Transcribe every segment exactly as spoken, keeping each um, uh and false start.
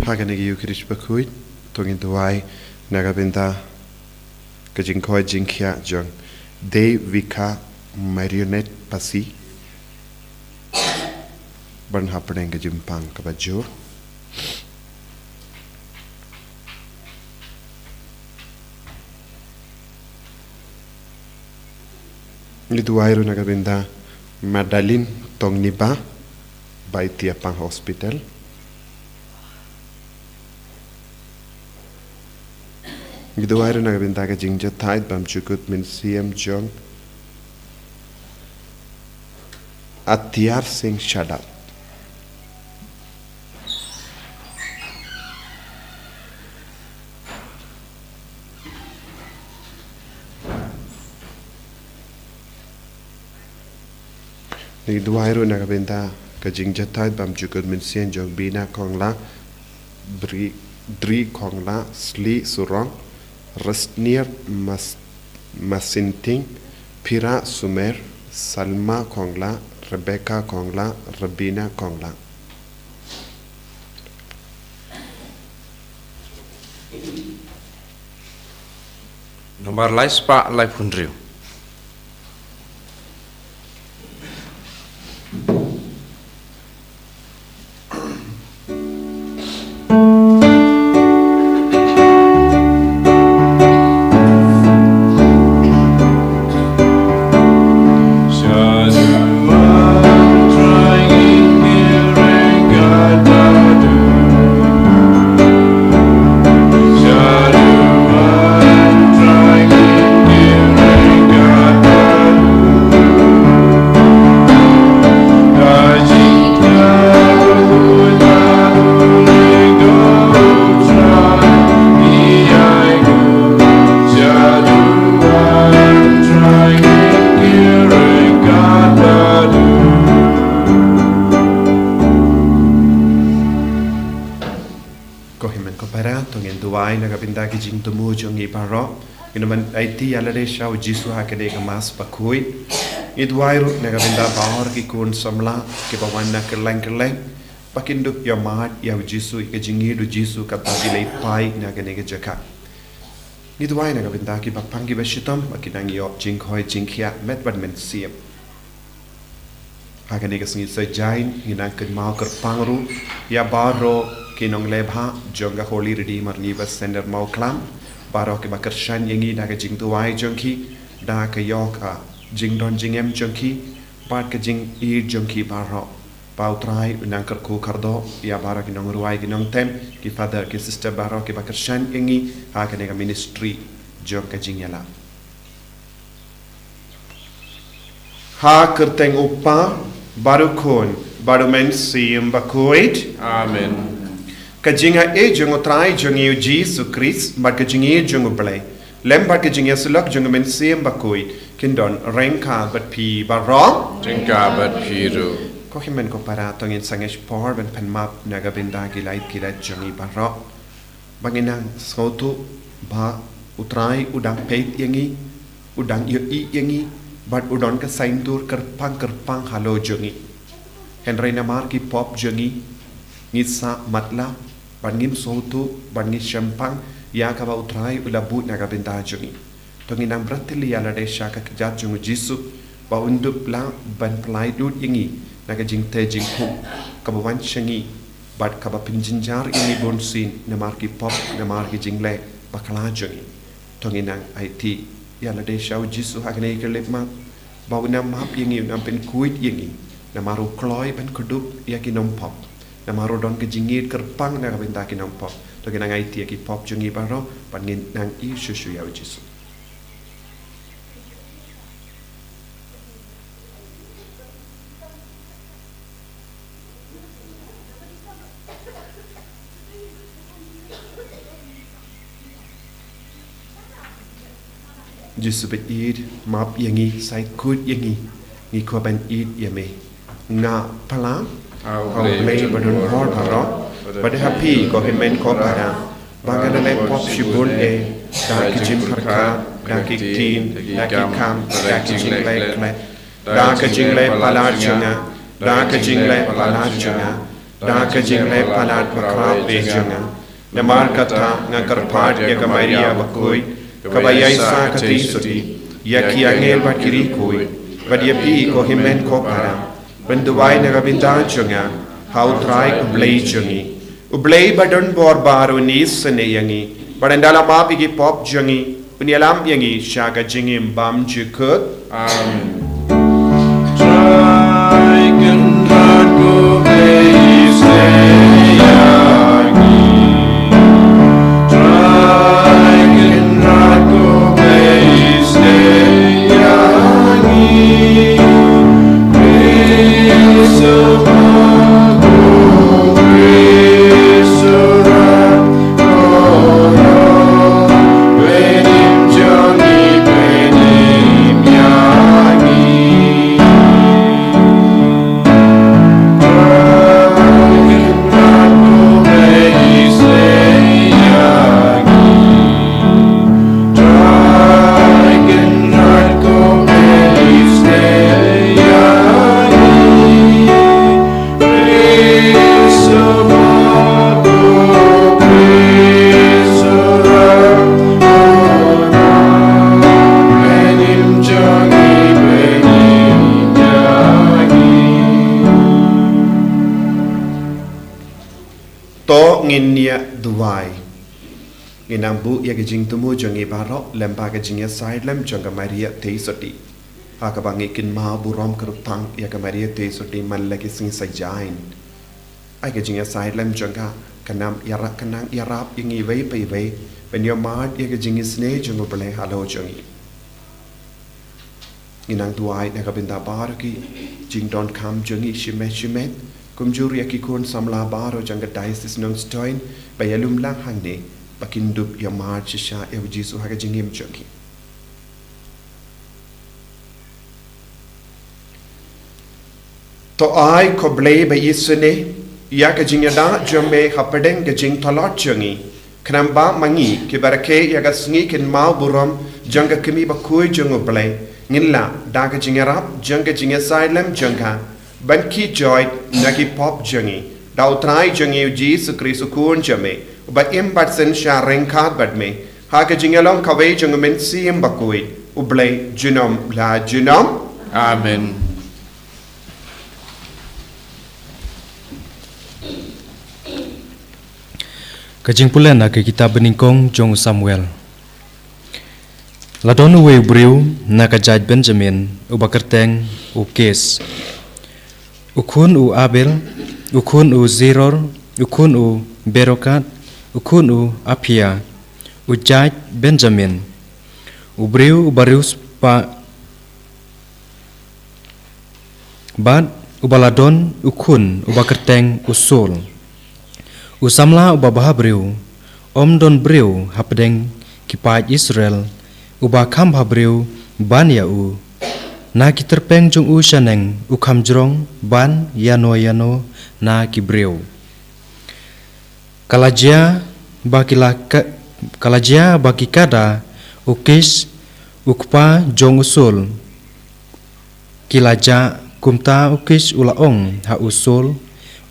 Ha kane ka Eucharist bakhuid, to ngin duwai na ka bynta ka jingkoit jingkhiah jong Devika Marionette Pasi, ban hapdeng ka jingpang kaba jur. Ngi duwai ruh na ka bynta Madalin Tongniba, ba i tiapang hospital. Ngi duwai ruh na ka bynta ka jingjahthait bymjukut mynsiem jong Atiar Singh Shadap. Ngi duwai ruh na ka bynta ka jingjahthait bymjukut mynsiem jong Bina Kongla, Dri, Dri Kongla, Sli Surong, Resnier Mas, Masinting, Pira Sumer, Salma Kongla, Rebecca Kongla, Rebina Kongla. Nombar lai spah lai phew hynriew. Ko hynmen ko para, to ngin duwai na ka bynta ki jingthmu jong ngi baroh. Ngin wan aiti ïa lade sha u Jisu ha kane ka Mass bakhuid. Ngi duwai ruh na ka bynta baroh ki khun samla kiba wan na kylleng kylleng, ba kin dup ïa mad ïa u Jisu, ïa ka jingïeit u Jisu kata ki leit phai na kane ka jaka. Ngi duwai na ka bynta kiba pang kiba shitom, ba kin nang ïoh jingkoit jingkhiah met bad mynsiem. Ha kane ka sngi Saitjaiñ, ngi nang kynmaw kyrpang ruh ïa baroh ki nongleh bha jong ka Holy Redeemer Neighbour Centre Mawklam, baroh kiba kyrshan ïa ngi da ka jingduwai jong ki, da ka ïoh ka jingdon jingem jong ki, bad ka jingïeit jong ki baroh. Ba U Trai un nang kyrkhu kyrdoh ïa baroh ki nongrwai ki nongtem, ki father ki sister baroh kiba kyrshan ïa ngi ha kane ka ministry jong ka jingïalam. Ha kyrteng U Kpa, bad U Khun, bad U Mynsiem Bakhuid. Amen. Ka jingaiei jong U Trai jong ngi U Jisu Khrist, bad ka jingïeit jong U Blei, lem bad ka jingïasyllok jong U Mynsiem Bakhuid, kin don ryngkat bad phi baroh. Ryngkat bad phi ruh. Ko hynmen ko para, to ngin sangeh por ban pan map na ka bynta ki lait ki lait jong ngi baroh. Ba ngin nang sngewthuh ba U Trai u dang peit ïa ngi, u dang ïohi ïa ngi, bad u don ka saiñdur kyrpang kyrpang halor jong ngi. Hynrei namar ki pop jong ngi, ngi sah matlah, bad ngim sngewthuh, bad ngi shemphang ïa kaba U Trai u la buh na ka bynta jong ngi. To ngin nang bret ïa lade sha ka kjat jong U Jisu, ba un dup lah ban pyllait lut ïa ngi na ka jingtei jingkhum kaba wan sha ngi, bad kaba pynjynjar ïa ngi bunsien namar ki pop, namar ki jingleh bakla jong ngi. To ngin nang aiti ïa lade sha U Jisu ha kane ka khyllipmat, ba un nang map ïa ngi, un nang pynkhuid ïa ngi, namar u kloi ban kdup ïa ki nongpop, namar u don ka jingïeit kyrpang na ka bynta ki nongpop. To ngin nang aiti ïa ki pop jong ngi baroh, bad ngin nang ïeit shuh shuh ïa U Jisu. Jisu baieit, map ïa ngi, sait khuid ïa ngi, ngi kwah ban ïeit ïa me. Nga pla ha U Blei badonbor baroh, bad ha phi ko hynmen ko para, ba nga la leh pop shibun eh, da ki jingpyrkhat, da ki ktien, da ki kam, da ki jingleh klet, da ka jingleh palat jong nga, da ka jingleh palat jong nga, da ka jingleh palat bakhraw jong nga. Namar kata nga kyrpad ïa ka Maria bakhuid, kaba ïaisah ka tei sotti, ïa ki angel bad ki riewkhuid, bad ïa phi ko hynmen ko para, ban duwai na ka bynta jong nga ha U Trai U Blei jong ngi. U Blei ba don bor baroh un isynei ïa ngi, bad un da la map ïa ki pop jong ngi, un ïalam ïa ngi sha ka jingim bymjukut. Amen. Trai Kynrad ko Blei, isynei ïa ngi. Trai Kynrad ko Blei, isynei ïa ngi. Khrist u map, Khrist u rat, To ngin ïa duwai. Ngin nang buh ïa ka jingthmu jong ngi baroh lem bad ka jingïasaid lem jong ka Maria Theisotti. Ha kaba ngi kynmaw burom kyrpang ïa ka Maria Theisotti man la ki sngi saitjaiñ. Ai ka jingïasaid lem jong ka, kan ym ïarap, kan nang ïarap ïa ngi iwei pa iwei, ban ïohmad ïa ka jingisynei jong U Blei halor jong ngi. Ngin nang duwai na ka bynta baroh ki jingdonkam jong ngi shimet shimet, kumjuh ïa ki khun samla baroh jong ka Diocese Nongstoiñ, ba ïalum lang hangne, ba kin dup ïohmad shisha ïa U Jisu ha ka jingim jong ngi. To ai ko Blei ba isynei ïa ka jingïada jong me hapdeng ka jingtlot jong ngi, khnang ba ma ngi kiba rakhe ïa ka sngi kynmaw burom jong ka kmie bakhuid jong U Blei, ngin lah da ka jingïarap jong ka jingïasaid lem jong ka, ban kit joit na ki pop jong ngi, da U Trai jong ngi U Jisu Khrist U Khun jong me, uba im bad synshar ryngkat bad me, ha ka jingïalong kawei jong U Mynsiem Bakhuid, U Blei junom la junom. Amen. Ka jingpule na ka kitab banyngkong jong u Samuel. La don uwei u briew na ka jait Benjamin, uba kyrteng u Kis, u khun u Abel, u khun u Zeror, u khun u Berokat, u khun u Aphia, u jait Benjamin, u briew uba riewspah, bad uba la don u khun uba kyrteng u Saul, u samla uba bhabriew. Ym don briew hapdeng ki paid Israel uba kham bhabriew ban ïa u. Na ki tyrpeng jong u shaneng u kham jrong ban ïano ïano na ki briew. Ka la jia ba ki la ka-, ka la jia ba ki kada u Kis, u kpa jong u Saul, ki la jah. Kumta u Kis u la ong ha u Saul,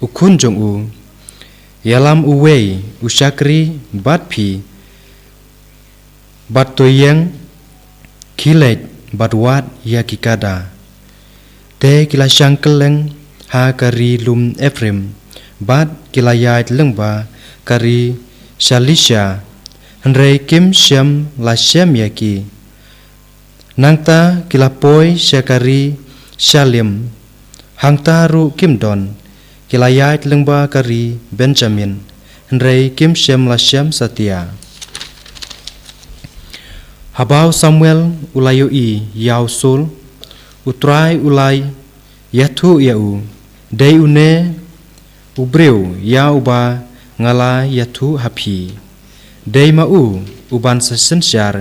u khun jong u, ïalam uwei u shakri bad phi, bad to ïeng, khie leit bad wad ïa ki kada. Te ki la shang kylleng ha ka ri lum Ephraim, bad ki la ïaid lyngba ka ri Shalisha, hynrei kim shym la shem ïa ki. Nangta ki la poi sha ka ri Shalim, hangta ruh kim don. Ki la ïaid lyngba ka ri Benjamin, hynrei kim shym la shem satia. Haba u Samuel u la ïohi ïa u Saul, u Trai u la ïathuh ïa u, dei une u briew ïa uba nga la ïathuh ha phi. Dei ma u uban sa synshar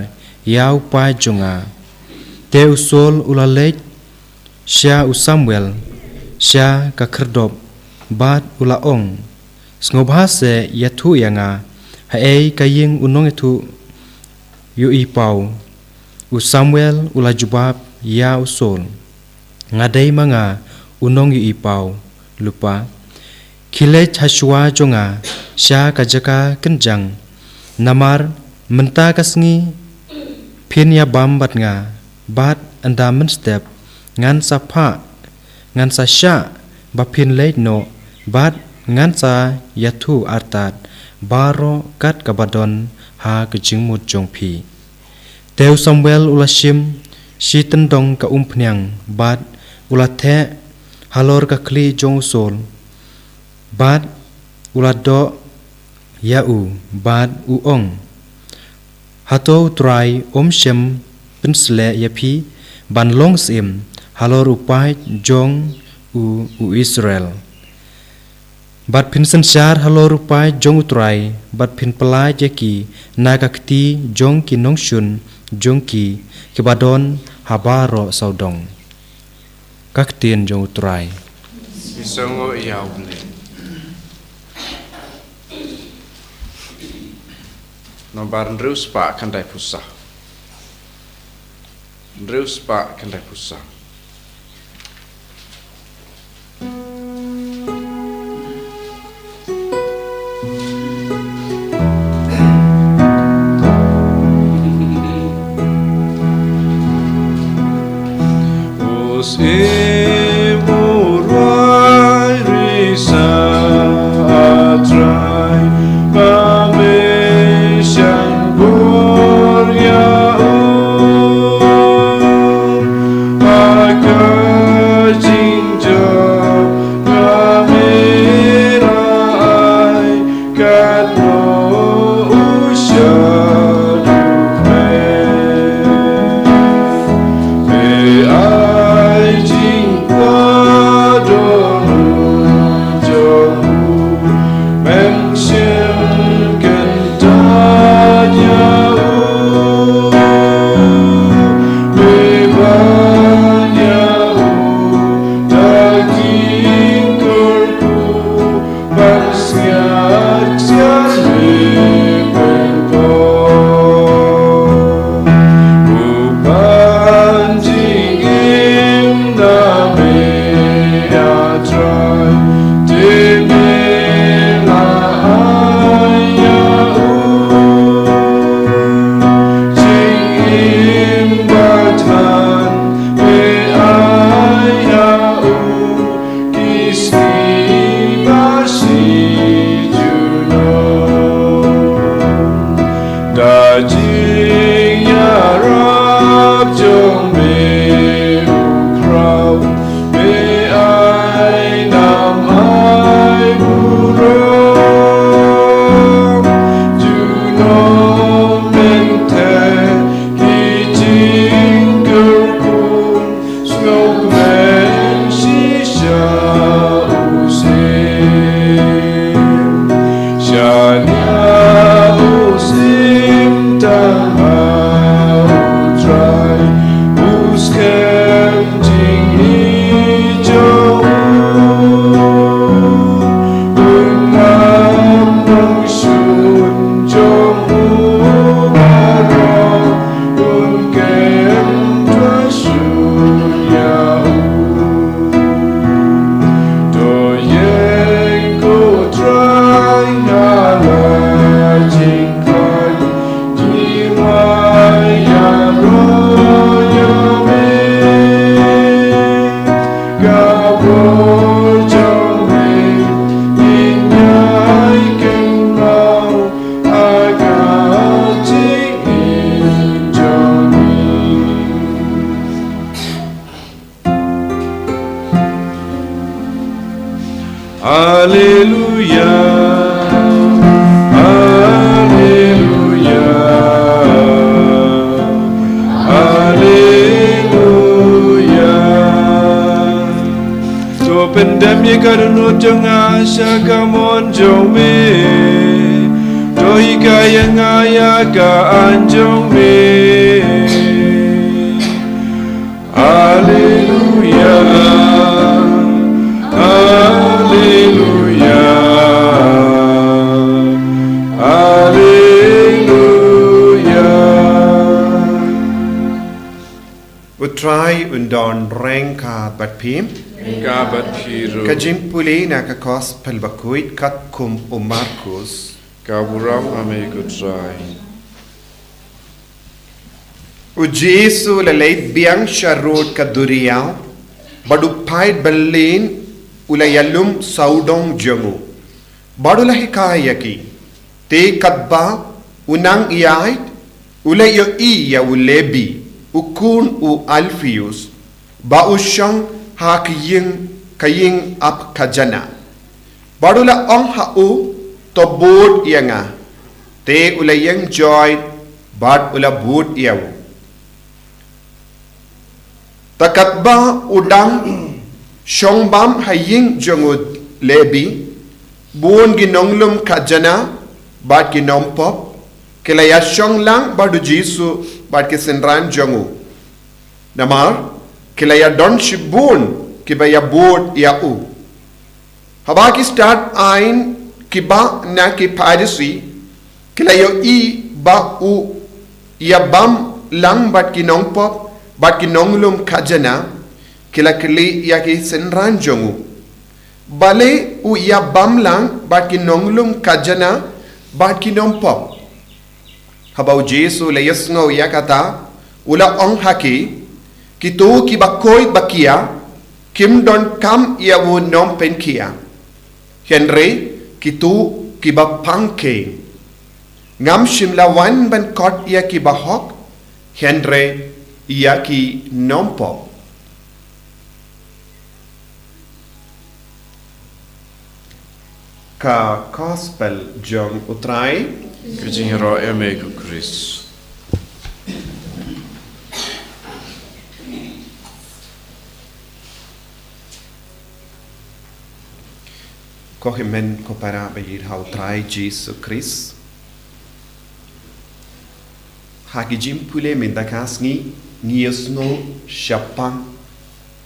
ïa u paid jong nga. Te u Saul u la leit sha u Samuel sha ka khyrdop bad u la ong, sngewbha seh ïathuh ïa nga, haei ka ïing u nongïathuh ïohi paw. U Samuel u la jubab ïa u Saul, nga dei ma nga u nongïohi paw lypa. Khie leit ha shuwa jong nga sha ka jaka kynjang, namar mynta ka sngi phin ïabam bad nga, bad ynda mynstep ngan sa phah, ngan sa shah ba phin leit noh, bad ngan sa ïathuh artat baroh kat kaba don ha ka jingmut jong phi. Te u Samuel u la shim shi tyndong ka umphniang bad u la theh halor ka khlieh jong u Saul, bad u la doh ïa u bad u ong, "Hato U Trai um shym pynsleh ïa phi ban long syiem halor u paid jong u, u Israel? Bad phin synshar halor u paid jong U Trai, bad phin pyllait ïa ki na ka kti jong ki nongshun jong ki kiba don ha baroh sawdong." Ka ktien jong U Trai. Ngi sngewnguh ïa U Blei. Nombar hynriew spah khyndai phew saw. Hynriew spah khyndai phew saw. Us im u rwai risa, A Trai, ba me shan bor ïa u. Ha ka jingjop ka me la ai, katno u shaduh me. Me ai jingpyndonkam jong u, men shim kyntait ïa u. Me ban ïa u da ki jingkyrkhu, ban sngap sngap me pynpaw. U ban jingim na me, A Trai, te me la ai ïa u. Jingim ba than me ai ïa u, ki sngi ba shi junom. Da jingïarap jong me, U Khraw, me ai nam ai burom. Junom mynta ki jingkyrkhu, sngewkmen shisha u syiem. Shaniah u syiem tang ha U Trai, u skhem jingim jong u. Un ngam nongshun jong u baroh, un kem twa shuh ïa u. To ïeng ko Trai, nga la jingkhlaiñ, jingmai ïaroh ïa me. Ka bor jong me ngin ïai kynmaw ha ka jingim jong ngi. Haleluia, haleluia, haleluia. To pyndem ïa ka dohnud jong nga sha ka mon jong me. To hikai ïa nga ïa ka aiñ jong me. Haleluia, haleluia, haleluia. U Trai un don ryngkat bad phi. Ka bad phi ruh. Ka jingpule na ka Gospel bakhuid katkum u Markus. Ka burom ha me ko Trai. U Jisu u la leit biang sha rud ka duriaw, bad u paid bymlien u la ïalum sawdong jong u, bad u la hikai ïa ki. Te katba u nang ïaid, u la ïohi ïa u Lebi, u khun u Alpheus, ba u shong ha ka ïing, ka ïing ap khajana. Bad u la ong ha u, to bud ïa nga. Te u la ïeng joit, bad u la bud ïa u. Te katba u dang shong bam ha ïing jong u Lebi, bun ki nonglum khajana bad ki nongpop ki la ïa shong lang bad u Jisu bad ki synran jong u. Namar ki la ïa don shibun kiba ïa bud ïa u. Haba ki stad aiñ kiba na ki Pharisi ki la ïohi ba u ïa bam lang bad ki nongpop bad ki nonglum khajana, ki la kylli ïa ki synran jong u, balei u ïa bam lang bad ki nonglum khajana bad ki nongpop? Haba u Jisu u la ïohsngew ïa kata, u la ong ha ki, kito kiba khuid ba khia kim donkam ïa u nongpynkhia, hynrei kito kiba pang khie. Ngam shym la wan ban khot ïa ki bahok, hynrei ïa ki nongpop. Ka Gospel jong u Trai. Ka jingïaroh ïa me ko Khrist. Ko hynmen ko para ba ïeit ha u Trai Jisu Khrist. Ha ki jingpule mynta ka sngi ngi ïohsngew shaphang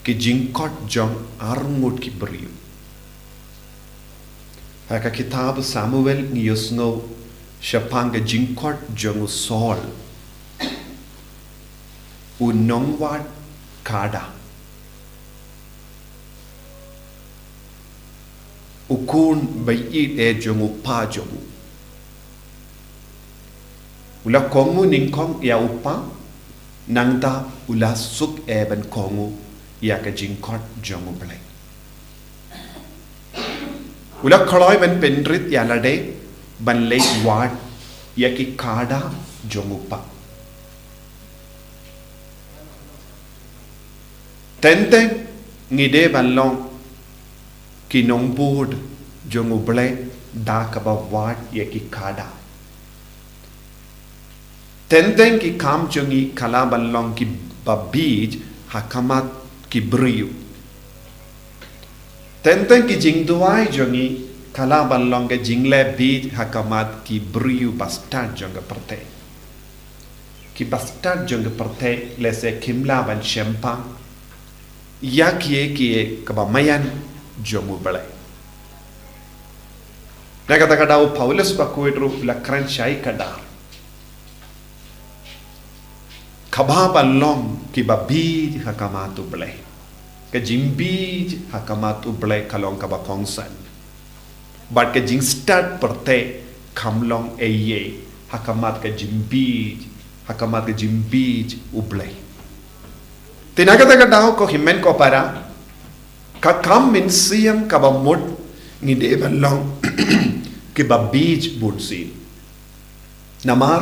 ki jingkhot jong arngut ki briew. Ha ka kitab Samuel ngi ïohsngew shaphang ka jingkhot jong u Saul, u nongwad khada, u khun ba ïeit eh jong u pa jong u. U la kohnguh nyngkong ïa u pa, nangta u la suk eh ban kohnguh ïa ka jingkhot jong u Blei. U la kloi ban pynrit ïa lade ban leit wad ïa ki khada jong u pa. Teng teng ngi dei ban long ki nongbud jong u Blei da kaba wad ïa ki khada. Teng teng ki kam jong ngi ka lah ban long kiba bieit ha khmat ki briew. Teng teng ki jingduwai jong ngi ka lah ban long ka jingleh bieit ha khmat ki briew ba stad jong ka pyrthei. Ki ba stad jong ka pyrthei lehse kim lah ban shemphang ïa kiei kiei kaba maïan jong u Blei. Na kata ka daw Paulus bakhuid ruh u la kren shai kdar. Kaba ban long kiba bieit ha khmat u Blei. Ka jingbieit ha khmat u Blei ka long kaba kongsan. Bad ka jingstad pyrthei kam long ei ei ha khmat ka jingbieit, ha khmat ka jingbieit u Blei. Te na kata ka daw ko hynmen ko para, ka kam mynsiem kaba mut ngi dei ban long kiba bieit bunsien. Namar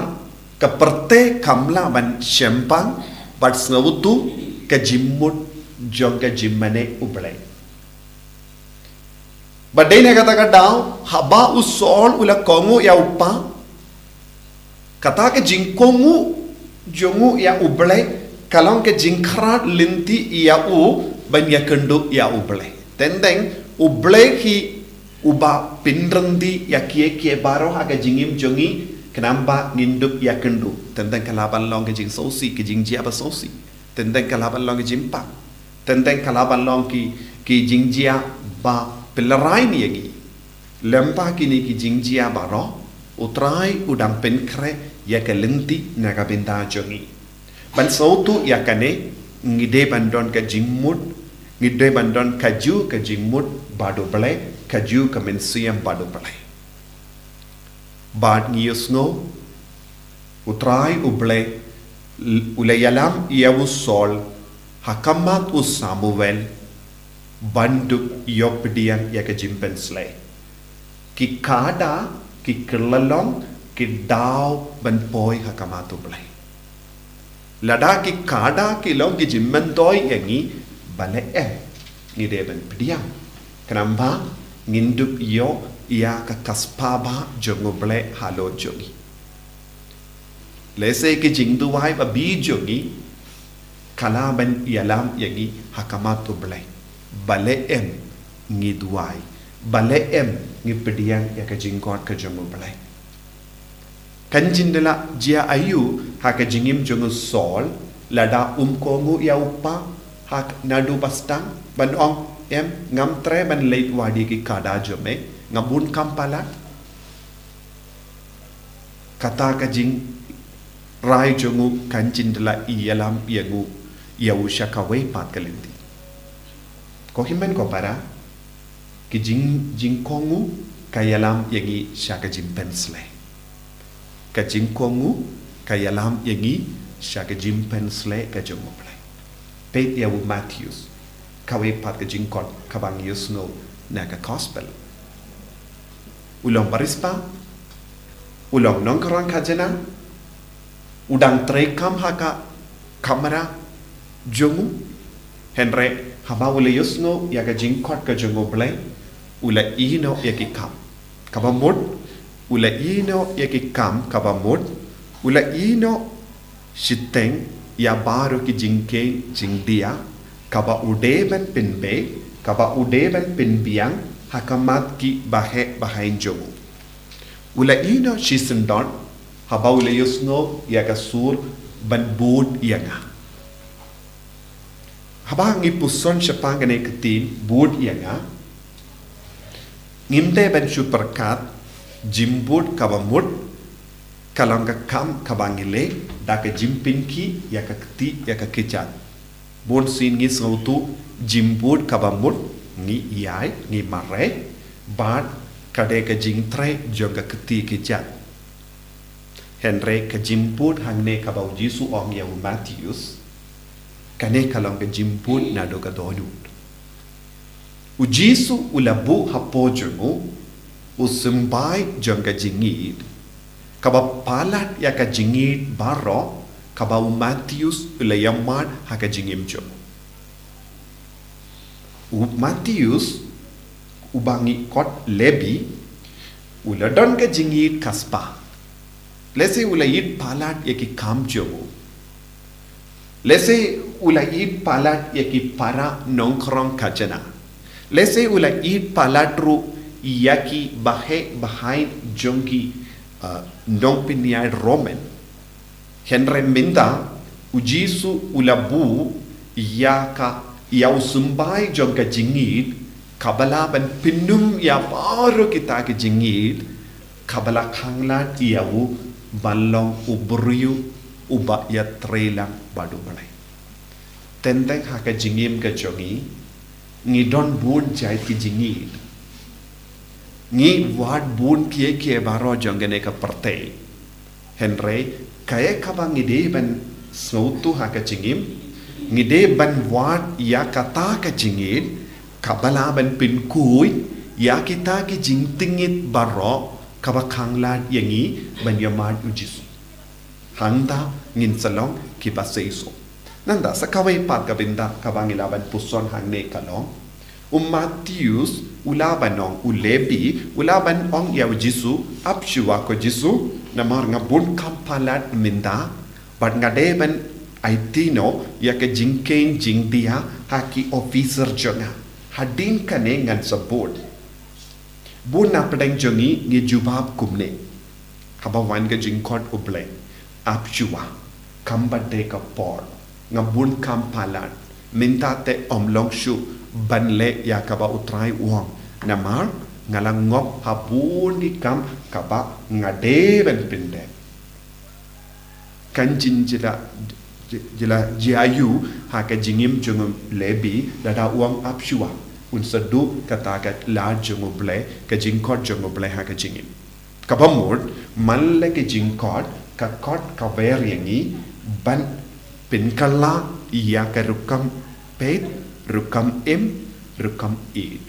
ka pyrthei kam lah ban shemphang bad sngewthuh ka jingmut jong ka jingmane u Blei. Bad dei na kata ka daw haba u Saul u la kohnguh ïa u pa, kata ka jingkohnguh jong u ïa u Blei ka long ka jingkhrat lynti ïa u ban ïakynduh ïa u Blei. Teng teng u Blei hi uba pynryndi ïa kiei kiei baroh ha ka jingim jong ngi, khnang ba ngin dup ïakynduh. Teng teng ka lah ban long ka jingsngewsih, ka jingjia ba sngewsih. Teng teng ka lah ban long ka jingpang. Teng teng ka lah ban long ki, ki jingjia ba pynlehraiñ ïa ngi. Lyngba kine ki jingjia baroh, u Trai u dang pynkhreh ïa ka lynti na ka bynta jong ngi. Ban sngewthuh ïa kane, ngi dei ban don ka jingmut Ngi dei ban don kajuh ka jingmut bad U Blei, kajuh ka mynsiem bad U Blei. Bad ngi ïohsngew, U Trai U Blei, u la ïalam ïa u Saul, ha khmat u Samuel, ban dup ïoh pdiang ïa ka jingpynsleh. Ki kada, ki kylla long, ki daw ban poi ha khmat U Blei. Lada ki kada ki long ki jingmyntoi ïa ngi, balei em ngi dei ban pdiang? Khnang ba ngin dup ïoh ïa ka kyrpad jong U Blei halor jong ngi. Lehse ki jingduwai ba bit jong ngi, ka lah ban ïalam ïa ngi ha khmat U Blei. Balei em ngi duwai? Balei em ngi pdiang ïa ka jingkhot ka jong U Blei? Kan jin da la jia aïu ha ka jingim jong u Saul, lada um kohnguh ïa u kpa, ha naduh ba sdang, ban ong, em, ngam treh ban leit wad ïa ki kada jong me, nga bun kam palat. Kata ka jingrai jong u kan jin da la ïalam ïa ngu, ïa u sha kawei pat ka lynti. Ko hynmen ko para, ka jing, jingkohnguh ka ïalam ïa ngi sha ka jingpynsleh. Ka jingkohnguh ka ïalam ïa ngi sha ka jingpynsleh ka jong U Blei. Peit ïa u Mathaios, kawei pat ka jingkhot kaba ngi ïohsngew na ka gospel. U long barispa, u long nongkhrong khajna, u dang trei kam ha ka kamra jong u, hynrei haba u la ïohsngew ïa ka jingkhot ka jong U Blei, u la ïehnoh ïa ki kam kaba mut, u la ïehnoh ïa ki kam kaba mut, u la ïehnoh shiteng ïa baroh ki jingkheiñ jingdia, kaba u dei ban pynbeit, kaba u dei ban pynbiang, ha khmat ki baheh bahaiñ jong u. U la ïehnoh shisyndon, haba u la ïohsngew ïa ka sur ban bud ïa nga. Haba ngi puson shaphang kane ka ktien, bud ïa nga, ngim dei ban shu pyrkhat, jingbud kaba mut, ka long ka kam kaba ngi leh, da ka jingpynkhih, ïa ka ktieh, ïa ka kjat. Bun sien ngi sngewthuh, jingbud kaba mut, ngi ïaid, ngi mareh, bad ka dei ka jingtrei jong ka ktieh kjat. Hynrei ka jingbud hangne kaba u Jisu ong ïa u Mathaios, kane ka long ka jingbud naduh ka dohnud. U Jisu u la buh hapoh jong u, u symbai jong ka jingïeid, kaba palat ïa ka jingïeid baroh, kaba u Mathaios u la ïamad ha ka jingim jong u. U Mathaios, uba ngi khot Lebi, u la don ka jingïeid ka spah. Lehse u la ïeid palat ïa ki kam jong u. Lehse u la ïeid palat ïa ki para nongkhrong khajna. Lehse u la ïeid palat ruh ïa ki baheh bahaiñ jong ki, uh, nongpynïaid Roman. Hynrei mynta, u Jisu u la buh ïa ka, ïa u symbai jong ka jingïeid, kaba lah ban pynim ïa baroh kita ki jingïeid, kaba la khanglad ïa u ban long u briew uba ïatreilang bad U Blei. Teng teng ha ka jingim ka jong ngi, ngi don bun jait ki jingïeid. Ngi wad bun kiei kiei baroh jong kane ka pyrthei. Hynrei, kaei kaba ngi dei ban sngewthuh ha ka jingim, ngi dei ban wad ïa kata ka jingïeid, kaba lah ban pynkhuid ïa kita ki jingtngit baroh, kaba khanglad ïa ngi ban ïamad u Jisu. Hangta ngin sa long kiba seisoh. Nangta sa kawei pat ka bynta kaba ngi lah ban puson hangne ka long, u Mathaios u la ban ong, u Lebi u la ban ong ïa u Jisu, ap shuwa ko Jisu, namar nga bun kam palat mynta, bad nga dei ban aiti noh ïa ka jingkheiñ jingdia ha ki officer jong nga. Hadien kane ngan sa bud. Bun na pdeng jong ngi ngi jubab kumne. Haba wan ka jingkhot U Blei, ap shuwa, kam pat dei ka por, nga bun kam palat, mynta te ym long shuh ban leh ïa kaba U Trai u ong, namar nga la ngop ha bun ki kam kaba nga dei ban pyndep. Kan jin jia da, Jila jia ïa u ha ka jingim jong u Lebi, lada u ong ap shuwa, un sa duh kata ka lad jong u Blei, ka jingkhot jong u Blei ha ka jingim. Kaba mut, man la ka jingkhot, ka khot ka wer ïa ngi ban pynkylla ïa ka rukom peit, rukom im, rukom ïeit.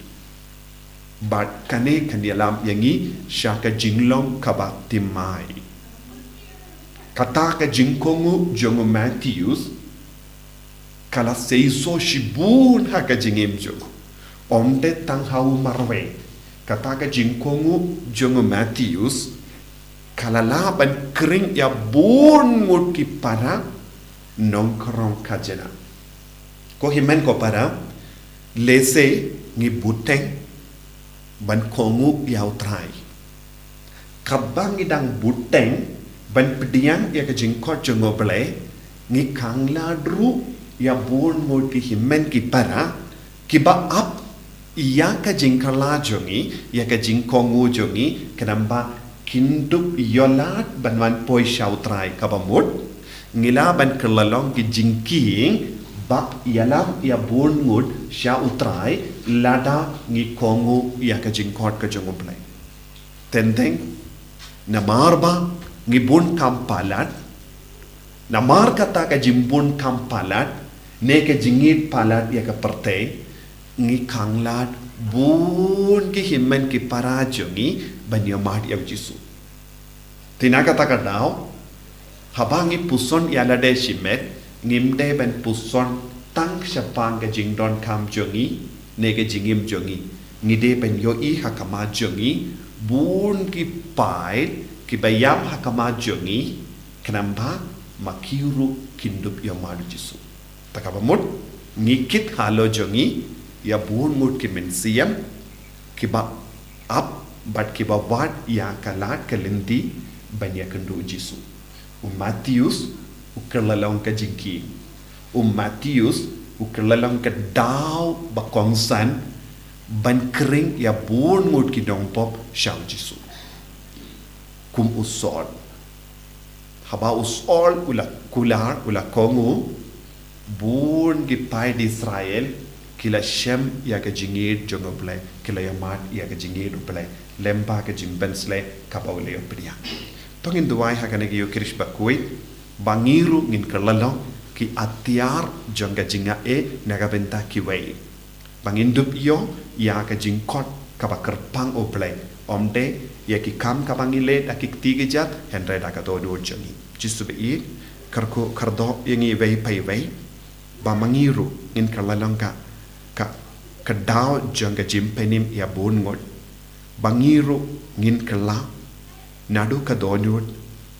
Bad kane kan ïalam ïa ngi sha ka jinglong kaba thymmai. Kata ka jingkohnguh jong u Matheus ka la seisoh shibun ha ka jingim jong u. Ym dei tang ha u marwei. Kata ka jingkohnguh jong u Matheus ka la lah ban khring ïa bun ngut ki para nongkhrong khajna. Ko hynmen ko para, lehse ngi bteng ban kohnguh ïa u Trai. Katba ngi dang bteng ban pdiang ïa ka jingkhot jong u Blei, ngi khanglad ruh ïa bun ngut ki hynmen ki para kiba ap ïa ka jingkylla jong ngi, ïa ka jingkohnguh jong ngi, khnang ba kin dup ïoh lad ban wan poi sha u Trai. Kaba mut, ngi lah ban kylla long ki jingkieng ba ïalam ïa bun ngut sha u Trai lada ngi kohnguh ïa ka jingkhot ka jong u Blei. Teng teng, namar ba ngi bun kam palat, namar kata ka jingbun kam palat ne ka jingïeit palat ïa ka pyrthei, ngi khanglad bun ki hynmen ki para jong ngi ban ïa mad ïa u Jisu. Te na kata ka daw, haba ngi puson ïa lade shimet, ngim dei ban puson tang shaphang ka jingdonkam jong ngi ne ka jingim jong ngi. Ngi dei ban ïohi ha khmat jong ngi bun ki paid kiba ïam ha khmat jong ngi, khnang ba ma ki ruh kin dup ïa mad u Jisu. Te kaba mut, ngi kit halor jong ngi ïa bun ngut ki mynsiem kiba ap bad kiba wad ïa ka lad ka lynti ban ïakynduh u Jisu. U Matheus u kylla long ka jingkieng. U Matheus u kylla long ka daw ba kongsan ban khring ïa bun ngut ki nongpop sha u Jisu. Kum u Saul. Haba u Saul u la kular, u la kohnguh, bun ki paid Israel ki la shem ïa ka jingïeit jong u Blei, ki la ïa mad ïa ka jingïeit u Blei lyngba ka jingpynshlei kaba u la ïa pdiang. To ngin duwai ha kane ka Ïukharist bakhuid ba ngi ruh ngin kylla long ki atiar jong ka jingaiei na ka bynta kiwei. Ba ngin dup ïoh ïa ka jingkhot kaba kyrpang u Blei, ym dei ïa ki kam kaba ngi leh da ki kti ki jait, hynrei da ka dohnud jong ngi. Jisu ba ïeit, kyrkhu kyrdoh ïa ngi iwei pa iwei, ba ma ngi ruh ngin kylla long ka, ka, ka daw jong ka jingpynim ïa bun ngut. Ba ngi ruh ngin kylla naduh ka dohnud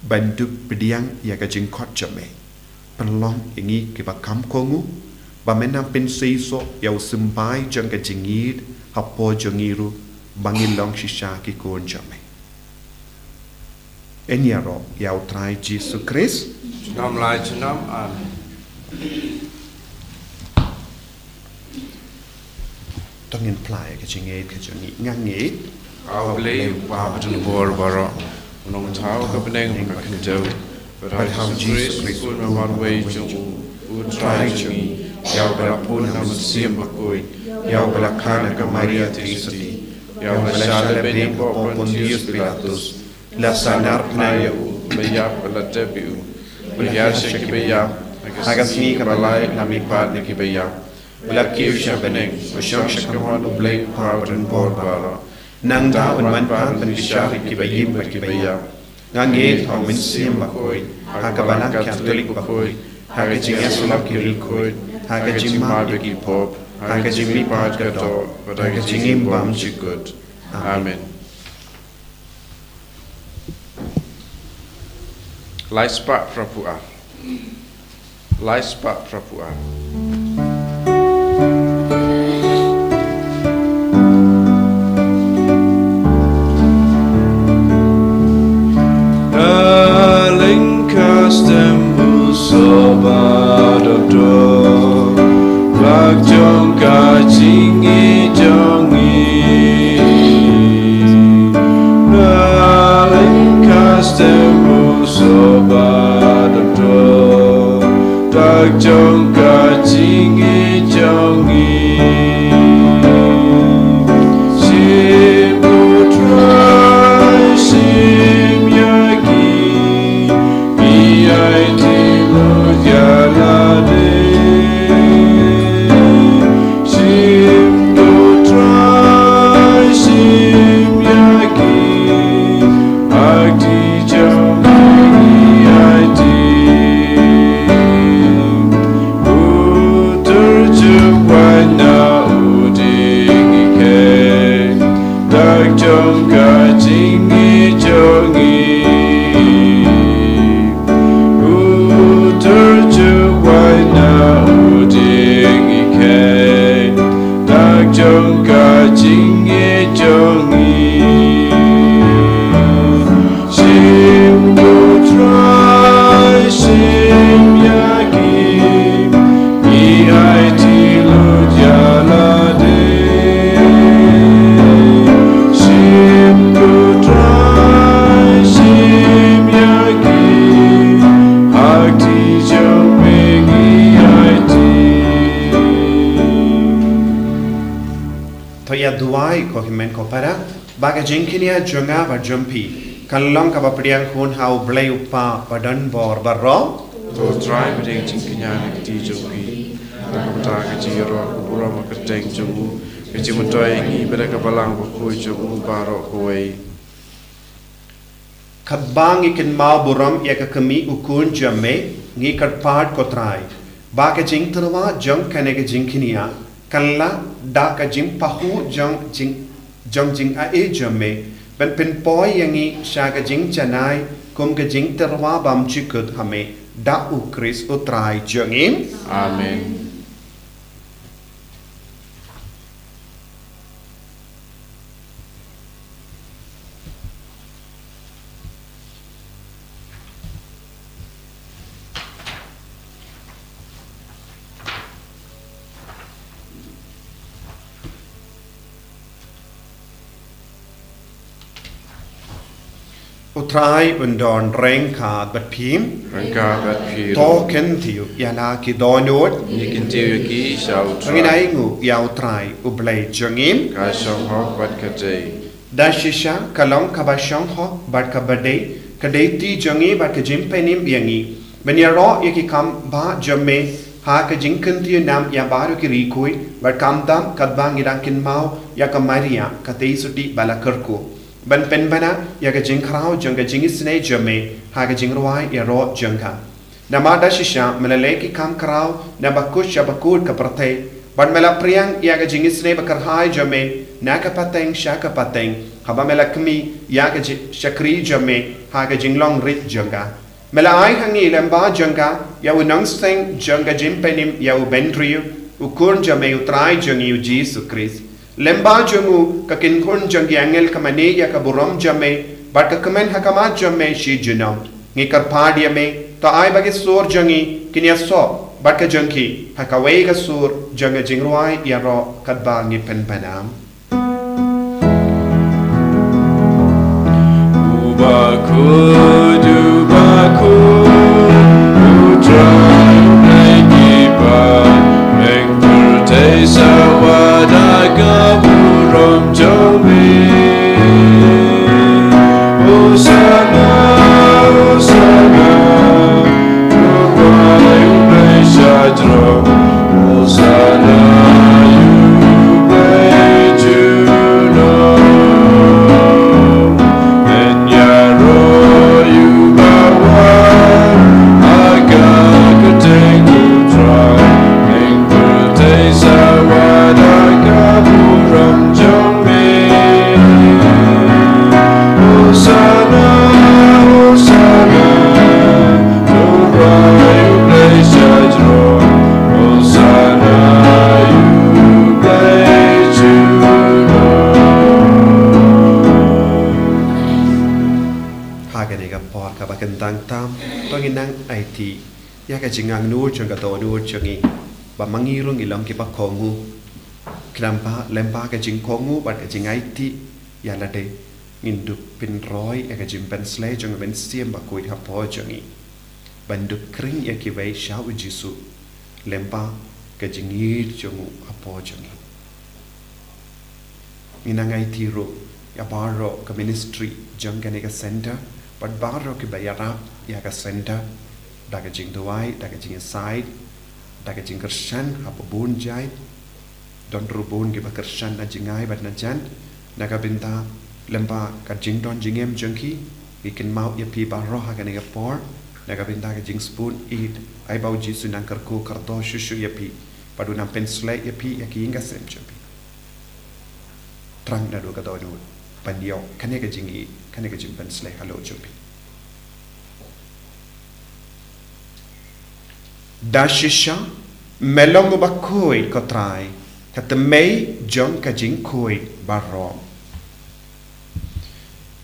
ban dup pdiang ïa ka jingkhot jong me. Pynlong ïa ngi kiba kham kohnguh ba men nang pynseisoh ïa u symbai jong ka jingïeit hapoh jong ngi ruh, ba ngin long shisha ki khun jong me. Yn ïaroh ïa u Trai Jisu Khrist. Junom lai junom. Amen. To ngin phla ïa ka jingngeit ka jong ngi. Nga ngeit, A U Blei, U Kpa badonbor baroh, U Nongthaw ka bneng bad ka khyndew, bad ha U Jisu Khrist, U Khun marwei jong U, U Trai jong ngi, ïa uba la bun ha U Mynsiem Bakhuid, ïa uba la khang da ka Maria Theisotti, ïa uba la shah lehbeiñ hapoh Pontius Pilatus, la sahnarphna ïa u, la ïap bad la tep ïa u, u la hiar sha kiba ïap, ha ka sngi kaba lai u la mihpat na kiba ïap, u la kiew sha bneng, u shong sha ka mon U Blei U Kpa badonbor baroh. Nangta un wan pat ban bishar ïa kiba im bad kiba ïap. Nga ngeit ha U Mynsiem Bakhuid, ha ka Balang Katholik bakhuid, ha ka jingïasyllok ki riewkhuid, ha ka jingmap ïa ki pop, ha ka jingmihpat ka doh, bad ha ka jingim bymjukut. Amen. Lai spah phra phew ar. Lai spah phra phew ar. Ka lyngkha stem busoh ba dor dor, bad jong ka jingïeit jong ngi. Ka lyngkha stem busoh ba dor dor, Jingïeit jong ngi. U tur jubab na u dieng ngi kheiñ. Dak jong ka jingïeit jong ngi. Shim ko Trai, shim ïa ki. Ngi aiti lut ïa lade. Shim ko Trai, shim ïa ki. Ha kti jong me ngi aiti. To ïa duwai ko hynmen ko para, ba ka jingkñia jong nga bad jong phi kan long kaba pdiang hun ha U Blei U Kpa badonbor baroh. To Trai, pdiang jingkñia na ka kti jong phi. Na ka bynta ka jingïaroh ka burom ha ka kyrteng jong u, ka jingmyntoi ïa ngi bad ka balang bakhuid jong u baroh kawei. Katba ngi kynmaw burom ïa ka kmie u khun jong me, ngi kyrpad ko Trai ba ka jingtyrwa jong kane ka jingkñia kan lah da ka jingpahuh jong jing, jong jingaiei jong me, ban pynpoi ïa ngi sha ka jingjanai kum ka jingtyrwa bymjukut ha me, da U Khrist U Trai jong ngi. Amen. U Trai un don ryngkat bad phi. Ryngkat bad phi ruh. To kyntiew ïa la ki dohnud. Ngi kyntiew ïa ki sha U Trai. Ngin ai nguh ïa U Trai U Blei jong ngi. Ka shong hok bad ka dei. Da shisha ka long kaba shong hok bad kaba dei, ka dei ti jong ngi bad ka jingpynim ïa ngi ban ïaroh ïa ki kam ba jong me ha ka jingkyntiew nam ïa baroh ki riewkhuid bad kam dam katba ngi dang kynmaw ïa ka Maria ka tei suti ba la kyrkhu. Ban pynbna ïa ka jingkhraw jong ka jingisynei jong me ha ka jingrwai ïaroh jong ka. Namar da shisha me la leh ki kam khraw na bakut sha bakut ka pyrthei, bad me la pdiang ïa ka jingisynei bakyrhai jong me na ka pateng sha ka pateng, haba me la khmih ïa ka ji-, shakri jong me ha ka jinglong rit jong ka. Me la ai ha ngi lyngba jong ka ïa u nongseng jong ka jingpynim ïa u bynriew, u khun jong me U Trai jong ngi U Jisu Khrist. Lyngba jong u ka kynhun jong ki angel ka mane ïa ka burom jong me, bad ka kmen ha khmat jong me shi junom. Ngi kyrpad ïa me, to ai ba ki sur jong ngi kin ïasoh bad ka jong ki ha kawei ka sur jong ka jingrwai ïaroh katba ngi pynbna. U bakhuid, u bakhuid, U Trai Blei ngi ba, ïeng pyrthei sawa da ka burom jong me. Hosana, Hosana, U Trai U Blei sha jrong. Hosana ïa U Blei junom. Ngin ïaroh ïa u bawan ha ka kyrteng U Trai. Ïeng pyrthei sawa da ka burom jong me. Hosana, Hosana, U Trai U Blei sha jrong. Hosana ïa U Blei junom. Ha kane ka por kaba kyntang tam, to ngin nang aiti ïa ka jingangnud jong ka dohnud jong ngi, ba ma ngi ruh ngi long kiba kohnguh. Khnang ba lyngba ka jingkohnguh bad ka jingaiti ïa lade, ngin dup pynroi ïa ka jingpynshlei jong ka mynsiem bakhuid hapoh jong ngi, ban dup khring ïa kiwei sha U Jisu lyngba ka jingïeit jong u hapoh jong ngi. Ngin nang aiti ruh ïa baroh ka ministry jong kane ka center bad baroh kiba ïarap ïa ka center, da ka jingduwai, da ka jingïasaid, da ka jingkyrshan ha ba bun jait. Don ruh bun kiba kyrshan na jingai bad na jan. Na ka bynta lyngba ka jingdon jingem jong ki, ngi kynmaw ïa phi baroh ha kane ka por. Na ka bynta ka jingsbun ïeit, ai ba U Jisu un nang kyrkhu kyrdoh shuh shuh ïa phi, bad un nang pynshlei ïa phi ïa ki ïing ki sem jong phi. Thrang naduh ka dohnud. ban ïoh kane ka jingïeit, kane ka jingpynsleh halor jong phi. Da shisha me long uba khuid, ko Trai, ka tmei jong ka jingkhuid baroh.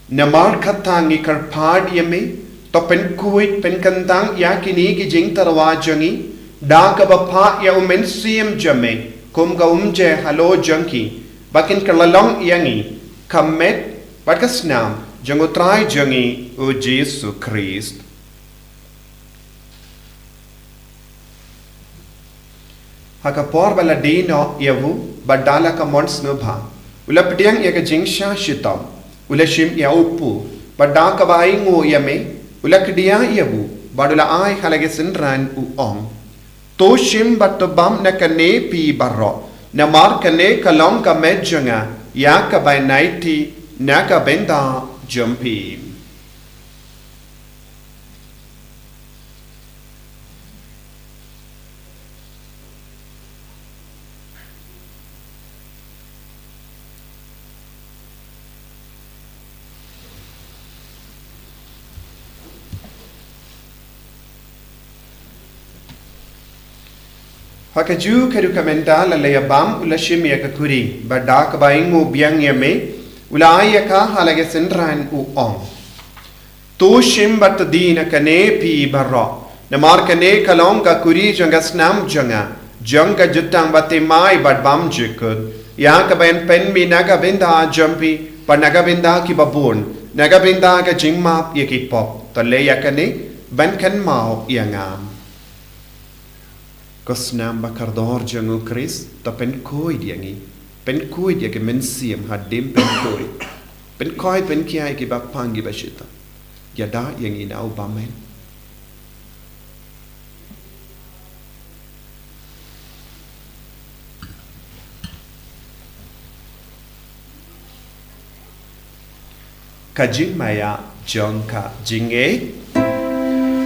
Namar kata ngi kyrpad ïa me, to pynkhuid pynkyntang ïa kine ki jingtyrwa jong ngi da kaba phah ïa u Mynsiem jong me kum ka umje halor jong ki, ba kin kylla long ïa ngi ka met bad ka snam jong u Trai jong ngi u Jisu Khrist. Ha ka por ba la die noh ïa u, bad da la ka mon sngewbha, u la pdiang ïa ka jingshah shitom, u la shim ïa u pu, bad da kaba ainguh ïa me, u la kdiah ïa u, bad u la ai ha la ki synran, u ong: To shim bad to bam na kane phi baroh, namar kane ka long ka met jong nga ïa ka ban aiti na ka bynta jong phi. Ha kajuh ka rukom, ynda la ïa bam, u la shim ïa ka kuri, bad da kaba ainguh biang ïa me, u la ai ïa ka ha la ki synran, u ong: To shim bad to die na kane phi baroh, namar kane ka long ka kuri jong ka snam jong nga, jong ka jutang bathymmai bad bymjukut, ïa ka ban pynmih na ka bynta jong phi bad na ka bynta kiba bun, na ka bynta ka jingmap ïa ki pop. To leh ïa kane ban kynmaw ïa nga. Ko snam ba kordor jong u Khrist, to pynkhuid ïa ngi, pynkhuid ïa ki mynsiem hadien, pynkhuid, pynkhuid, pynkhuid ïa kiba pang, kiba shitom. Ïada ïa ngi na u bymman. Ka jingmaïa jong ka jingïeit.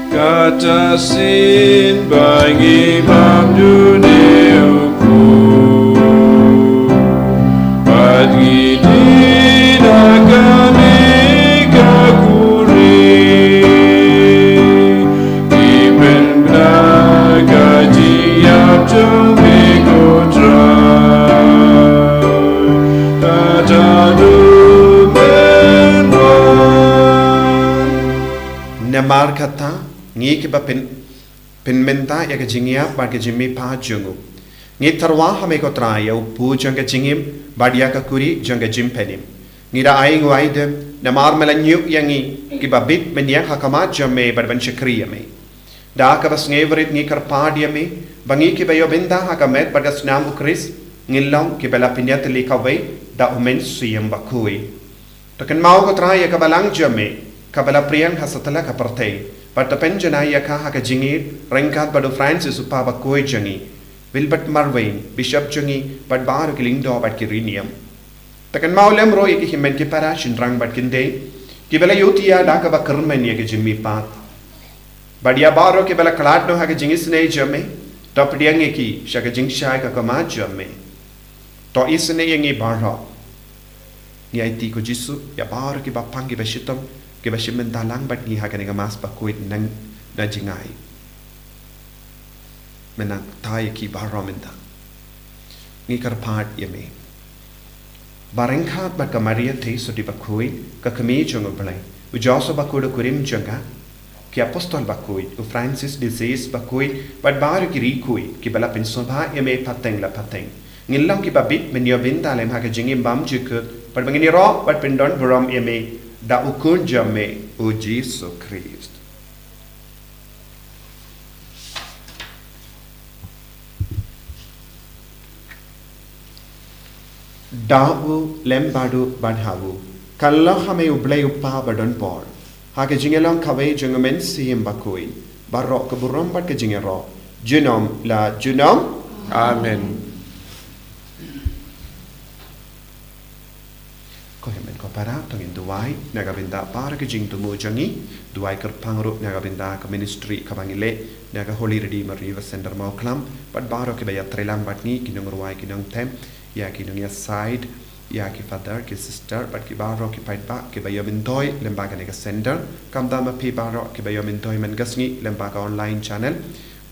Kata shisien ba ngi bam dune u pu, bad ngi die na kane ka kuri, ngi pynbna ka jingïap jong me, ko Trai. Namar kata, ngi kiba pyn, pynmynta ïa ka jingïap bad ka jingmihpat jong u, ngi tyrwa ha me, ko Trai, ïa u pu jong ka jingim bad ïa ka kuri jong ka jingpynim. Ngi da ai nguh ai dem namar me la ñiuh ïa ngi kiba bit ban ïeng ha khmat jong me bad ban shakri ïa me. Da kaba sngewrit ngi kyrpad ïa me ba ngi kiba ïoh bynta ha ka met bad ka snam u Khrist, ngin long kiba la pynïatylli kawei da u Mynsiem Bakhuid. To kynmaw, ko Trai, ïa ka balang jong me kaba la pdiang ha satlak ka pyrthei, bad to pynjanai ïa ka ha ka jingïeit ryngkat bad u Francis, u Papa bakhuid jong ngi, Wilbert Marwein, Bishop jong ngi, bad baroh ki lyngdoh bad ki riewniam. To kynmaw lem ruh ïa ki hynmen ki para, shynrang bad kynthei, kiba la ïohthiah da kaba kyrmen ïa ka jingmihpat. Bad ïa baroh kiba la khlad noh ha ka jingisynei jong me, to pdiang ïa ki sha ka jingshai ka khmat jong me. To isynei ïa ngi baroh. Ngi aiti, ko Jisu, ïa baroh kiba pang, kiba shitom, kiba shim bynta lang bad ngi ha kane ka Mass bakhuid na, na jingai. Me nang kta ïa ki baroh mynta. Ngi kyrpad ïa me. Ba ryngkat bad ka Maria Theisotti bakhuid, ka kmie jong u Blei, u Joseph bakhuid u kurim jong ka, ki apostol bakhuid, u Francis de Sales bakhuid, bad baroh ki riewkhuid kiba la pynsngewbha ïa me pateng la pateng, ngin long kiba bit ban ïoh bynta lem ha ka jingim bymjukut, bad ba ngin ïaroh bad pyndonburom ïa me da u Khun jong me, u Jisu Khrist. Da u lem bad u bad ha u, ka long ha me u Blei u Kpa badonbor, ha ka jingïalong kawei jong u Mynsiem Bakhuid, baroh ka burom bad ka jingïaroh junom la junom. Amen. Ko hynmen ko para, to ngin duwai na ka bynta baroh ki jingthmu jong ngi, duwai kyrpang ruh na ka bynta ka ministry kaba ngi leh na ka Holy Redeemer River Center Mawklam, bad baroh kiba ïatreilang bad ngi, ki nongrwai, ki nongthem, ïa ki nongïasaid, ïa ki father, ki sister, bad ki baroh ki paidbah kiba ïoh myntoi lyngba kane ka center, khamtam ma phi baroh kiba ïoh myntoi man ka sngi lyngba ka online channel.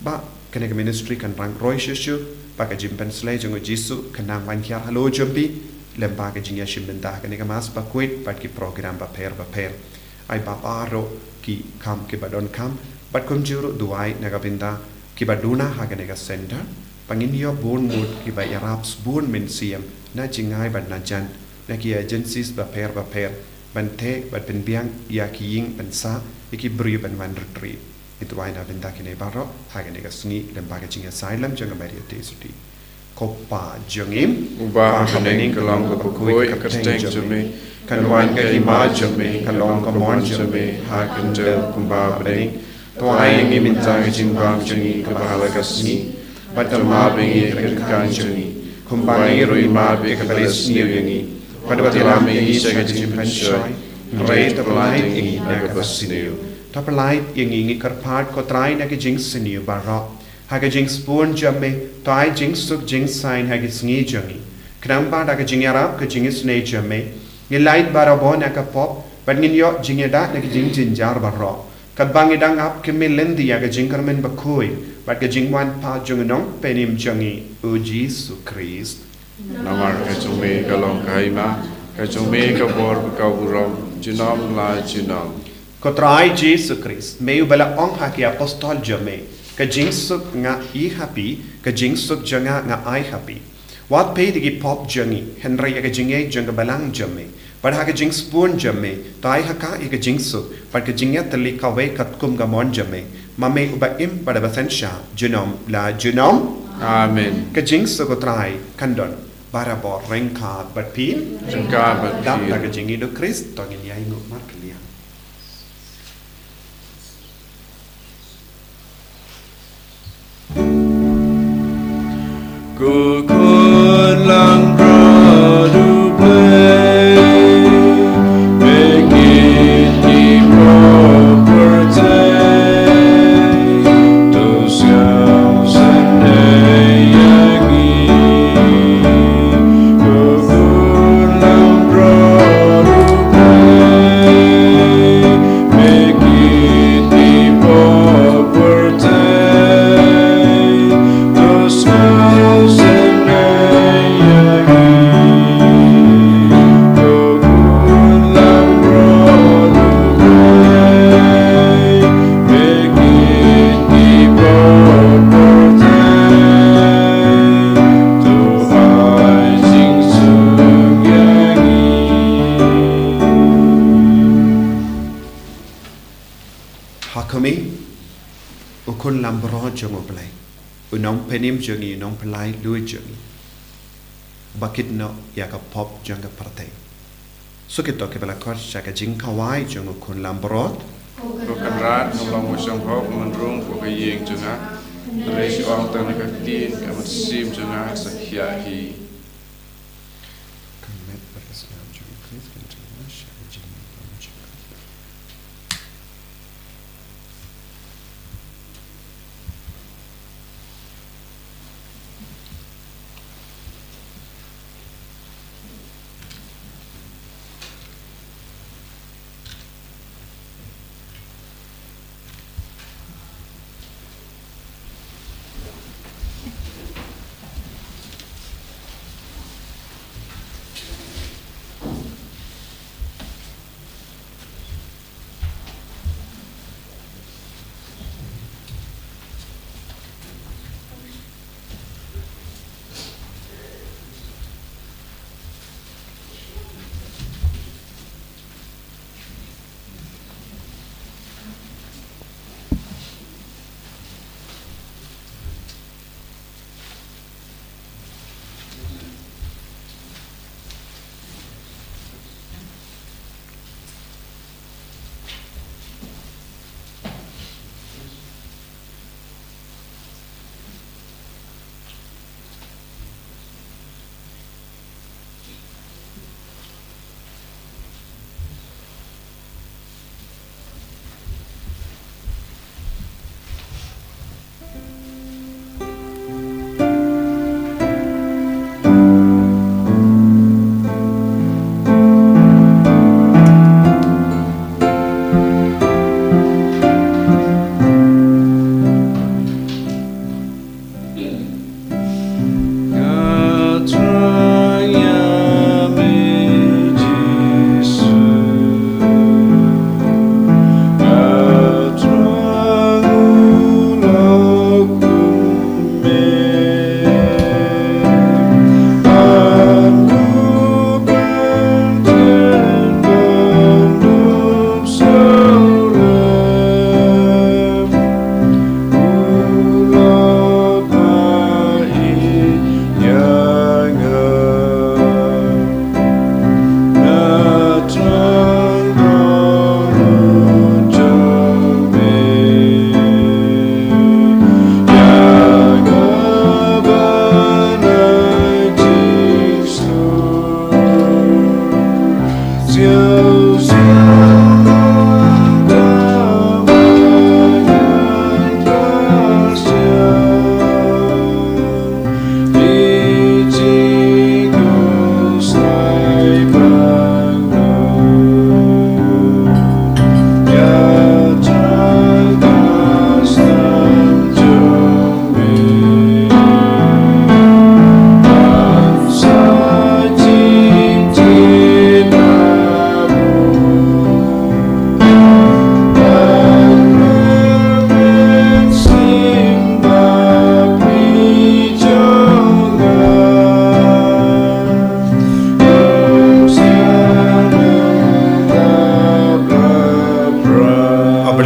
Ba kane ka ministry kan rang roi shuh shuh, ba ka jingpynslei jong u Jisu kan nang wan hiar halor jong phi lyngba ka jingïashim bynta ha kane ka Mass bakhuid bad ki program bapher bapher. Ai ba baroh ki kam kiba donkam, bad kumjuh ruh duwai na ka bynta kiba duna ha kane ka center, ba ngin ïoh bun ngut kiba ïarap sbun mynsiem na jingngai bad na jan, na ki agencies bapher bapher, ban theh bad pynbiang ïa ki ïing ban sah, ïa ki briew ban wan retreat. Ngi duwai na bynta kine baroh ha kane ka sngi lyngba ka jingïasaid lem jong ka Maria Theisotti. Ko Pa jong ngi, uba ha bneng, ka long kaba khuid ka kyrteng jong me, kan wan ka hima jong me, kan long ka mon jong me ha ka khyndew kumba ha bneng. To ai ïa ngi mynta ka jingbam jong ngi kaba ha la ka sngi, bad to map ïa ngi ki ryngkang jong ngi, kumba ngi ruh ngi map ïa kiba sniew ïa ngi, bad to ym pynïaid ïa ngi sha ka jingpynshoi, hynrei to pyllait ïa ngi na kaba sniew. To pyllait ïa ngi, ngi kyrpad ko Trai, na ki jingsniew baroh, ha ka jingsbun jong me, to ai jingsuk jingsaiñ ha ki sngi jong ngi. Khnang ba da ka jingïarap ka jingisynei jong me, ngin lait barabor na ka pop, bad ngin ïoh jingïada na ki jingjynjar baroh, katba ngi dang ap kmie lynti ïa ka jingkyrmen bakhuid bad ka jingwan pat jong u Nongpynim jong ngi, u Jisu Khrist. Namar ka jong me ka long ka hima, ka jong me ka bor bad ka burom, junom la junom. Ko Trai Jisu Khrist, me uba la ong ha ki apostol jong me, ka jingsuk nga i ha phi, ka jingsuk jong nga nga ai ha phi. Wat peit ïa ki pop jong ngi, hynrei ïa ka jingïeit jong ka balang jong me. Bad ha ka jingsbun jong me, to ai ha ka ïa ka jingsuk bad ka jingïatylli kawei katkum ka mon jong me, ma me uba im bad uba synshar junom la junom. Amen. Ka jingsuk u Trai kan don barabor ryngkat bad phi. Ryngkat bad phi. Dap da ka jingïeit u Khrist, to ngin ïainguh markylliang. Ko khun langbrot U Blei, me kit ki pop pyrthei, to sngewsynei ïa ngi. Ko khun langbrot U Blei, me kit ki pop pyrthei, to sngewsynei ïa ngi. Ko khun langbrot U Blei, me kit ki pop pyrthei, to ai jingsuk ïa ngi. Ha khmih, u khun langbrot jong U Blei, u nongpynim jong ngi, u nongpyllait luid jong ngi, ba kit noh ïa ka pop jong ka pyrthei. Suk ïa kito kiba la khot sha ka jingkhawai jong u khun langbrot. Ko Kynrad, ngam long ba shong hok ban rung hapoh ka ïing jong nga, hynrei shu ong tang ïa ka ktien, ka mynsiem jong nga sa hiar hi. Ka met bad ka snam jong U Khrist kan trei ma sha ka jingim jong nga.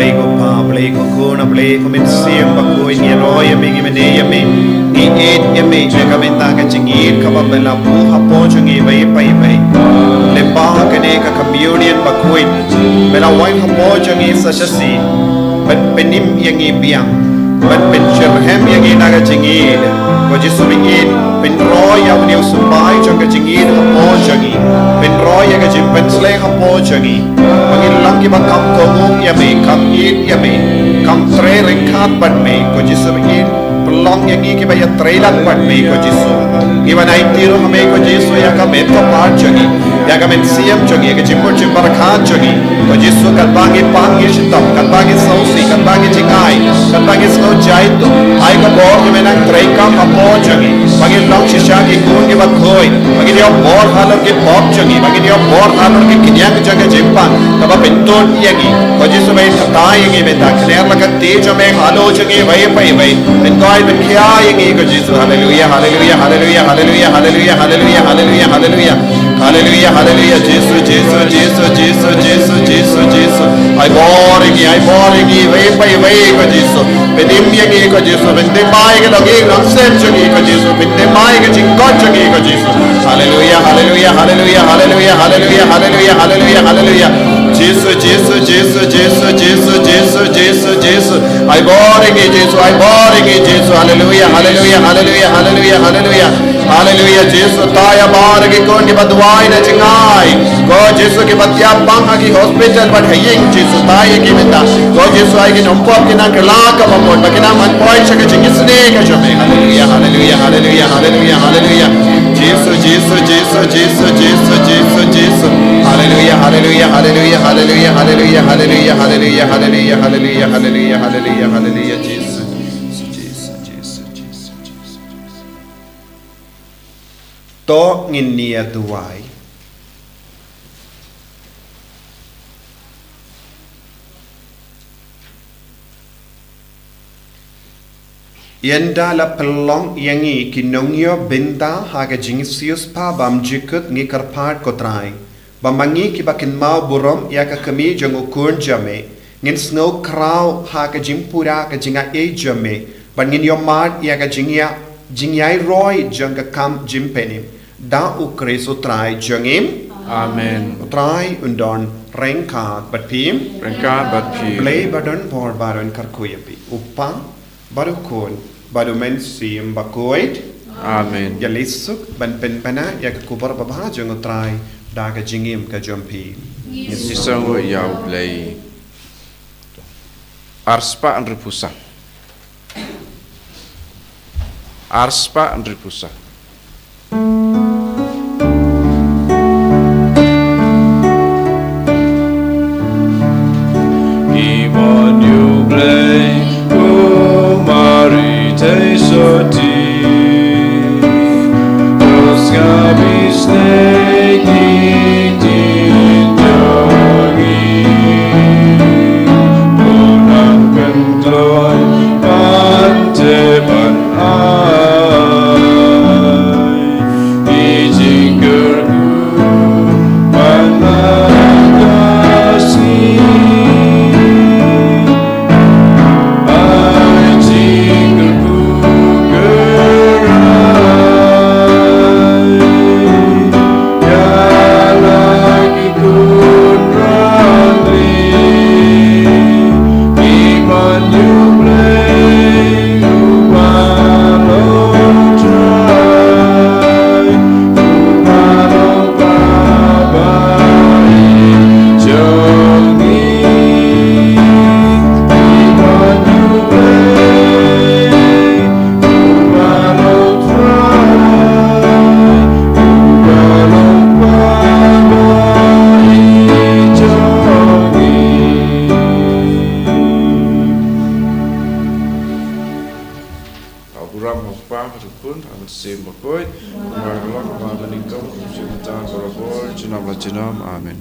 Blei ko Pa, Blei ko Khun, Blei ko Mynsiem Bakhuid, ngi ïaroh ïa me, ngi mane ïa me, ngi ïeit ïa me, ïa ka bynta ka jingïeit kaba me la buh hapoh jong ngi iwei pa iwei. Lyngba kane ka communion bakhuid, me la wai hapoh jong ngi sa shisien, ban pynim ïa ngi biang, ban pynjyrhem ïa ngi na ka jingïeit. Ko Jisu ba ïeit, pynroi ïa une u symbai jong ka jingïeit hapoh jong ngi, pynroi ïa ka jingpynsleh hapoh jong ngi. Ba ngin long kiba kham kohnguh ïa me, kham ïeit ïa me, kham trei ryngkat bad me, ko Jisu ba ïeit, pynlong ïa ngi kiba ïatrei lang bad me, ko Jisu. Ngi wan aiti ruh ha me, ko Jisu, ïa ka met ka phad jong ngi, ïa ka mynsiem jong ngi, ïa ka jingmut jingpyrkhat jong ngi, ko Jisu, katba ngi pang ngi shitom, katba ngi sngewsih, katba ngi jingai, katba ngi sngew jai tuh, ai ka bor ïa me nang trei kam hapoh jong ngi. Ba ngin long shisha ki khun kiba khuid, ba ngin ïoh bor halor ki pop jong ngi, ba ngin ïoh bor halor ki khñiang jong ka jingpang kaba pyntud ïa ngi. Ko Jisu, ba ïeit, kata ïa ngi mynta, kner la ka kti jong me halor jong ngi iwei pa iwei. Pynkoit pynkhia ïa ngi, ko Jisu. Haleluia, haleluia, haleluia, haleluia, haleluia, haleluia, haleluia, haleluia. Haleluia, haleluia, Jisu, Jisu, Jisu, Jisu, Jisu, Jisu, Jisu. Ai bor ïa ngi, ai bor ïa ngi, iwei pa iwei, ko Jisu. Pynim ïa ngi, ko Jisu, pynthymmai ïa ka longïing longsem jong ngi, ko Jisu, pynthymmai ïa ka jingkoit jong ngi, ko Jisu. Haleluia, haleluia, haleluia, haleluia, haleluia, haleluia, haleluia, haleluia. Jisu, Jisu, Jisu, Jisu, Jisu, Jisu, Jisu, Jisu. Ai bor ïa ngi, Jisu, ai bor ïa ngi, Jisu. Haleluia, haleluia, haleluia, haleluia, haleluia. Haleluia, Jisu, tai ha baroh ki khun kiba duwai na jngai. Ko Jisu, kiba thiah pang ha ki hospital bad ha ïing, Jisu, tai ïa ki mynta. Ko Jisu, ai ki nongpop ki nang kylla kaba mut, ba ki nang wan poi sha ka jingisynei ka jong me. Haleluia, haleluia, haleluia, haleluia, haleluia. Jisu, Jisu, Jisu, Jisu, Jisu, Jisu, Jisu. Haleluia, haleluia, haleluia, haleluia, haleluia, haleluia, haleluia, haleluia, haleluia, haleluia, haleluia, Jisu. Jisu, Jisu, Jisu, Jisu, Jisu. To ngin ïa duwai. Ynda la pynlong ïa ngi ki nongïoh bynta ha ka jingsiewspah bymjukut, ngi kyrpad, ko Trai, ba ma ngi kiba kynmaw burom ïa ka kmie jong u Khun jong me, ngin sngew khraw ha ka jingpura ka jingaiei jong me, bad ngin ïohmad ïa ka jingïa, jingïairoi jong ka kam jingpynim. Da u Khrist u Trai jong ngi. Amen. U Trai un don ryngkat bad phi. Ryngkat bad phi. Blei ba don bor baroh un kyrkhu ïa phi, u Kpa bad u Khun bad u Mynsiem Bakhuid. Amen. Ïa leit suk ban pynbna ïa ka khubor babha jong u Trai da ka jingim ka jong phi. Ngi sngewnguh ïa u Blei. Arspah hynriewphew saw. Arspah hynriewphew saw. Ki mon ïa u Blei, u Mari te soti. Tos ka bisne ki tin jong ngi. Mon nang pynkloi ban te ban ai. Ki jingkyrkhu ban la ka sngi. Ai jingkyrkhu kyrhai. Ïa la ki khun rangli. Ki mon ïa u Blei. Ka burom ha u Kpa, ha u Khun, ha u Mynsiem Bakhuid. Kumba ka long, kumba ka nyngkong, kumjuh mynta, barabor, junom la junom. Amen.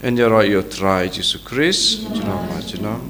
Ngin ïaroh ïa u Trai Jisu Khrist, junom la junom.